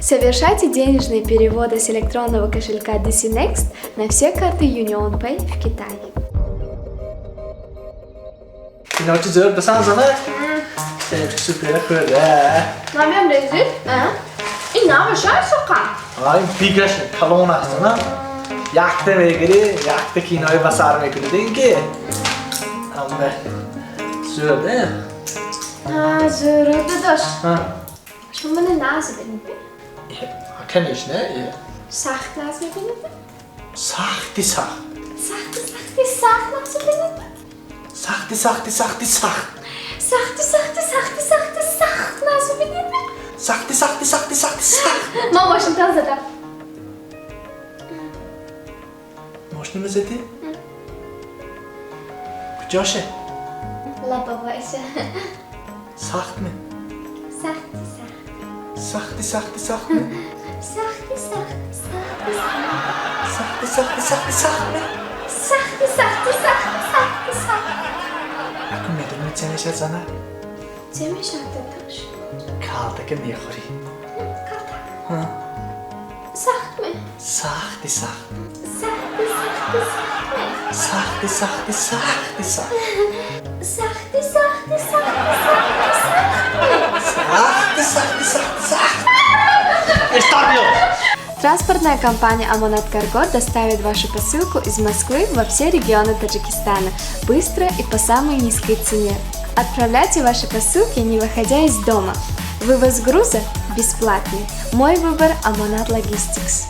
Совершайте денежные переводы с электронного кошелька DC Next на все карты Union Pay в Китае. Киночи зӯр басан, занак. Супера хӯрда. Намеам резид? Ин наваша соқа. Ай, бигаш калон аст, на? Якта мегирӣ, якта кинои ба сар мекунӣ, дин ки. Амма зӯр, да? Зӯр, дадош. Шумо мана нағз бинед? Конечно. Сахт нағз мебинед? Сахти сахт. Сахти сахти сахт нағз мебинед? Сахти сахти сахти сахт. Сахти сахти сахти сахти сахт нағз мебинед? Сахти сахти сахти сахти сахт. Ман мошинтон задам. Мошинама задӣ? Куҷоше? Лобовойша. Сахт ме? Сахти сахт. Сахти сахти сахт ме? Сахти сахти сахти сахт. Сахти сахти сахти сахт ме? Сахти сахти сахти сахти сахт. Акун медонӣ, чӣ мешавад, занак? Чӣ мешавад, дадош? Калтака мехӯрӣ. Калтак? Сахт ме? Сахти сахт. Сахти сахти сахт ме? Сахти сахти сахти сахт. Сахти сахти сахти сахти сахт ме? Сахти сахти сахти сахт. Эштар биё. Транспортная компания «Амонат Карго» доставит вашу посылку из Москвы во все регионы Таджикистана быстро и по самой низкой цене. Отправляйте ваши посылки, не выходя из дома. Вывоз груза бесплатный. Мой выбор – «Амонат Логистикс».